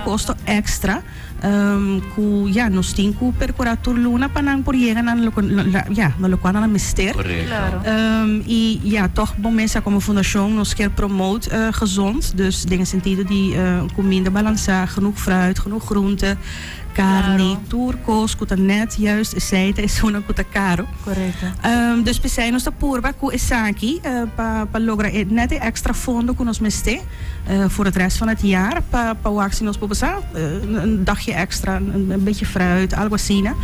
kosto èkstra ku ya nos tin ku perkurá tur luna pa nan por yega na loke ya na lokual nan a mester. Korekto. I ya tòg bo mesa komo fundashon nos kier promote gezond, dus den e sentido di kuminda balansá, genoeg fruit, genoeg groente, karni, tur kos ku ta nèt juist esei ta esunnan ku ta karo. Korekto. Dus p'esei nos ta purba ku esaki pa pa logra e nèt e èkstra fondo ku nos mester voor het rest van het jaar pa pa wak si nos por basa un dagje èkstra, un beetje fruit, algo asina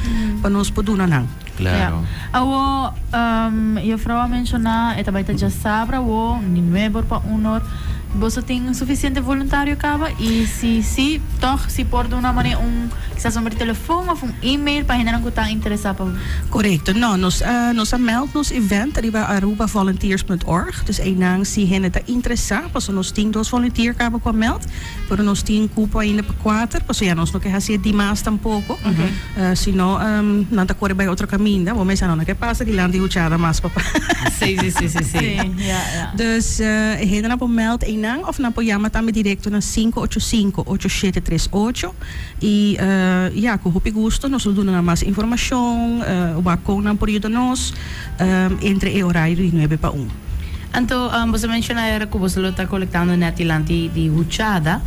pa nos por duna nan. Claro. Ja. Awo, juffrouw a menshoná e ta bai ta djasabra awo, di nuebe or pa un or. Boso tin sufisiente voluntario kaba? I si sí, tòg si por duna manera un kisas number di telefon òf un email pa hendenan ku ta interesá pa. Korekto. No, nos a nos a meld nos event riba arubavolunteers.org. Dus einan si hende ta interesá, pasobra nos tin dos volunteer kaba ku a meld, pero nos tin kupo ainda pa kuater, pasobra ya nos no ke hasi e dimas tampoko. Si no, nan ta kore bai otro kaminda. Bo mester no ke pasa dilanti huchada mas, papa. Sí, sí, sí, sí, sí. Sí, ya, ya. Dus e hendenan por meld einan of nan por yama tambe direkto na 585-8738. I ya, ku hopi gusto nos lo duna nan mas informashon, wak kon nan por yuda nos entre e orario di nuebe pa un. Anto, boso menshoná era ku boso lo ta kolektando nèt dilanti di huchada.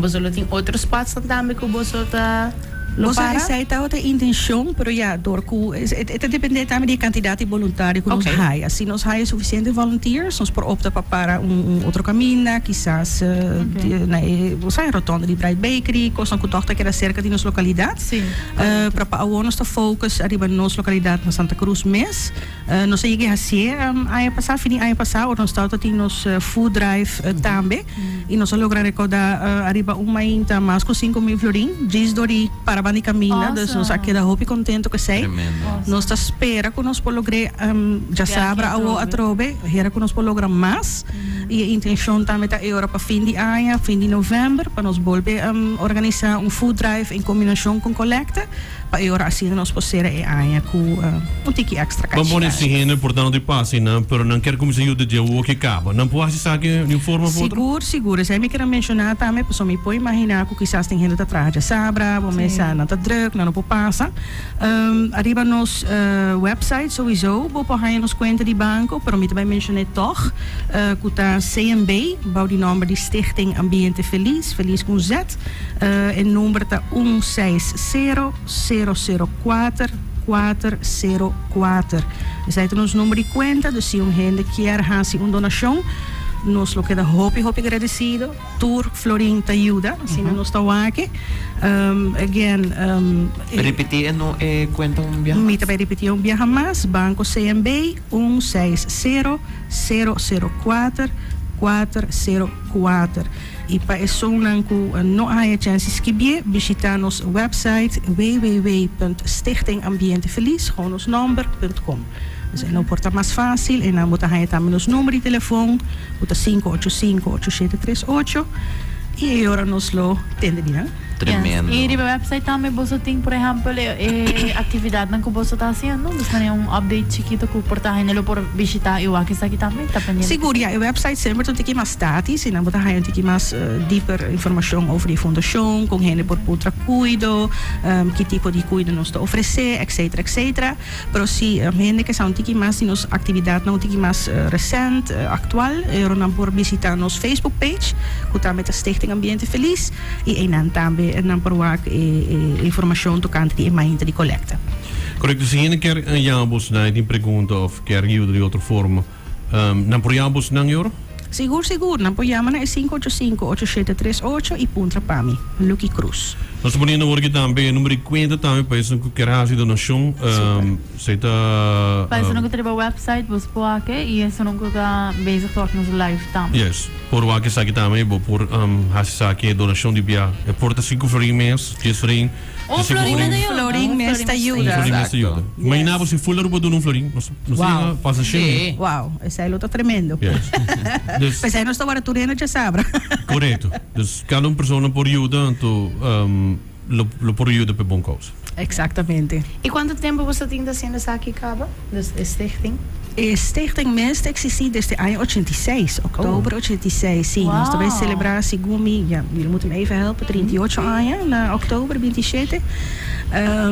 Boso lo tin otro spotsnan tambe ku boso ta. Lo Bo sa para? esei tabata e intencion, pero ya, dor cu e ta depende tambe di e cantidad di boluntario cu nos haya. Si nos haya suficiente volunteers, nos por opta pa para un un otro caminda, kisas na e, bo sa, e rotonde di Bright Bakery, cosnan cu toch ta keda cerca di nos localidad. Pero pa awor nos ta focus ariba nos localidad na Santa Cruz mes. Nos a yega hacié aña pasá, fin di aña pasá, ora nos tabata tin nos food drive tambe y nos a logra recauda ariba un mainta mas cu 5000 florin djis dor di para banda di caminda, dus nos a keda hopi contento cu esey. Nos ta spera cu nos por logr'é djasabra awo atrobe, hera cu nos por logra mas y e intencion tambe ta e ora pa fin di aña, fin di november, pa nos bolbe organisa un food drive en combinacion con colecta. Pa e ora asina nos por sera e aña ku un tiki extra Ban pone cash. si hende por ta no di pasa einan, pero nan kier kuminsá yuda dje awor ke kaba. Nan por hasi esaki di un forma of otro? Sigur, sigur. Esei mi kier a menshoná tambe, pasobra mi por imaginá ku kisas tin hende ta traha djasabra, bo mesa nan ta drùk, nan no por pasa. Ariba nos website souiso bo por haña nos kuenta di banko, pero mi ta bai menshoné tòg ku ta CNB, bou di nòmber di Stichting Ambiente Feliz, Feliz ku un Z. E number ta un seis sero, sero sero kuater, kuater sero kuater. Esei ta nos number di kuenta, dus si un hende kier hasi un donashon, nos lo keda hopi hopi gradesido. Tur florin ta yuda, asina nos ta wak. Again, e. Ripití e no e kuenta un biaha mas. Mi ta bai ripití un biaha mas, Banko CNB, un seis sero, sero sero kuater, kuater sero kuater. I pa esunnan ku no a haña chèns di skibié, bishitá nos wèpsait www.stichtingambientefeliz, gewoon nos nòmber, punt com. Dus e no por ta mas fásil, einan bo ta haña tambe nos number di telefon, ku ta 585 8738, i e ora nos lo tende di nan. Tremendo. I riba e wèpsait tambe boso tin por ehèmpel e aktividatnan ku boso ta hasiendo? Dus manera un update chikito ku por ta hende lo por bishitá i wak esaki tambe? Ta pendiente. Sigur, ya e wèpsait semper ta un tiki mas statis i nan bo ta haña un tiki mas dieper informashon over di e fundashon, kon hende por puntra kuido, ki tipo di kuido nos ta ofresé, etcetera, etcetera. Pero si hende ke sa un tiki mas di nos aktividatnan un tiki mas resent, aktual, e ora nan por bisita nos Facebook page, ku tambe ta Stichting Ambiente Feliz, i einan tambe nan por wak e informashon tokante di e mainta di kolekta. Korekto, si hende kier yama boso nan e tin pregunta òf kier yuda di otro forma, nan por yama boso nan e ora? Sigur sigur, nan por yama na e sinku ocho sinku, ocho shete tres ocho i puntra pa mi, Lucky Cruz. Nos ta poniendo awor aki tambe e number di kuenta tambe pa esnan ku kier hasi donashon. Esei ta. Pa esnan ku ta riba website bos por wak i esnan ku ta bezig ta wak nos live tambe. Yes, por wak esaki tambe bo por hasi esaki e donashon di bia. E por ta sinku florin mes, dies florin. Un florin ta yuda. Un florin mes ta yuda. Un florin mes ta yuda. Imagina bo si full Aruba duna un florin. Nos nos ta pasa shen mil. Wow, esei lo ta tremendo. Yes. Dus. P'esei nos ta wara tur hende djasabra. Korekto. Dus kada un persona por yuda, anto lo lo por yuda p'e bon kousa. Eksaktamente. I kuantu tempu boso tin ta hasiendo esaki kaba? Dus e stichting? E stichting mes ta existi desde aña 86, oktober 86, si. Nos ta bay celebra segun mi, ja, jullie moeten me even helpen, 38 aña na oktober 27.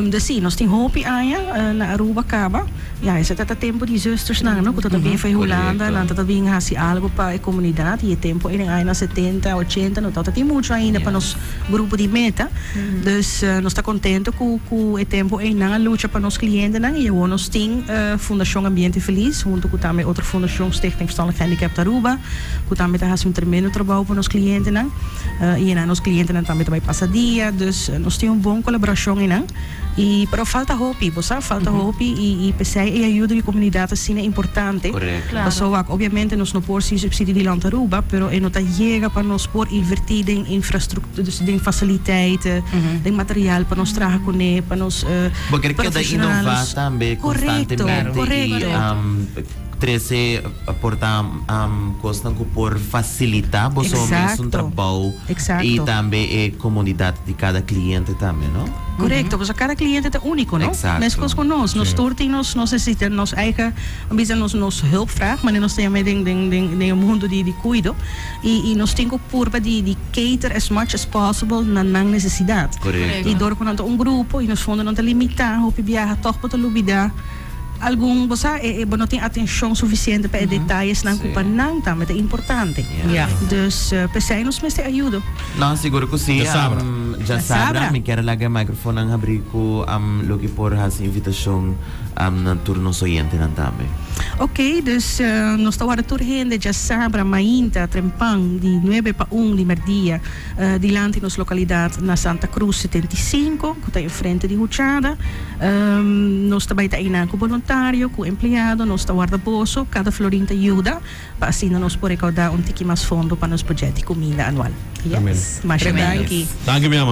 Dus si, nos tin hopi aña na Aruba caba. Ja, esaki ta tempo di zustersnan, no, cu ta ta bin for Hulanda, nan ta ta bin haci algo pa e comunidad y e tempo ey den añanan 70, 80 no tabata tin mucho ainda pa nos grupo di meta. Dus nos ta contento cu cu e tempo ey nan a lucha pa nos clientenan y awor nos tin Fundacion Ambiente Feliz hunto cu tambe otro fundacion Stichting Verstandelijk Gehandicapten Aruba cu tambe ta haci un tremendo trabou pa nos clientenan y eynan nos clientenan tambe ta bay pasa dia. Dus nos tin un bon colaboracion eynan. Y pero falta hopi, bo sa, falta hopi y y p'esei e ayuda di comunidad ta asina importante. Correcto. Claro. Paso wak, obviamente nos no por sin subsidio di Land Aruba, pero e no ta yega pa nos por inverti den infrastructura, dus den faciliteiten, den material pa nos traha cune, pa nos Bo ker keda innova profesionales. tambe Correcto, constantemente y correcto. trece por ta cosnan cu por facilita boso mesun Exacto, trabou y exacto. tambe e comodidad di cada cliente tambe, no? Correcto, pasobra cada cliente ta unico, no? Exacto. Mescos cu nos, nos tur tin nos, nos necesita nos eigen, bisa nos, nos hulpvraag, manera nos ta yama den, den, den, den e mundo di, di cuido. Y, y nos tin cu purba di, di cater as much as possible na nan necesidad. Correcto. Y door cu nan ta un grupo y nos fondonan ta limita, hopi biaha toch bo ta lubida algun, bo sa, e, e, bo no tin atencion suficiente pa e detayesnan cu pa nan tambe ta importante. Ja. Dus, p'esei nos mester ayudo. No, sigur cu si. Djasabra. Djasabra. Mi kier laga e microfoonnan habri cu loke por haci invitacion na tur nos oyentenan tambe. Ok, dus nos ta warda tur hende djasabra mainta trempan di nuebe pa un di merdia dilanti nos localidad na Santa Cruz 75 cu ta enfrente di Huchada. Nos ta bai ta einan cu boluntario, cu empleado, nos ta warda boso, cada florin ta yuda pa asina nos por recauda un tiki mas fondo pa nos budget di cuminda anual. Amen. Masha danki. Danki mi ama.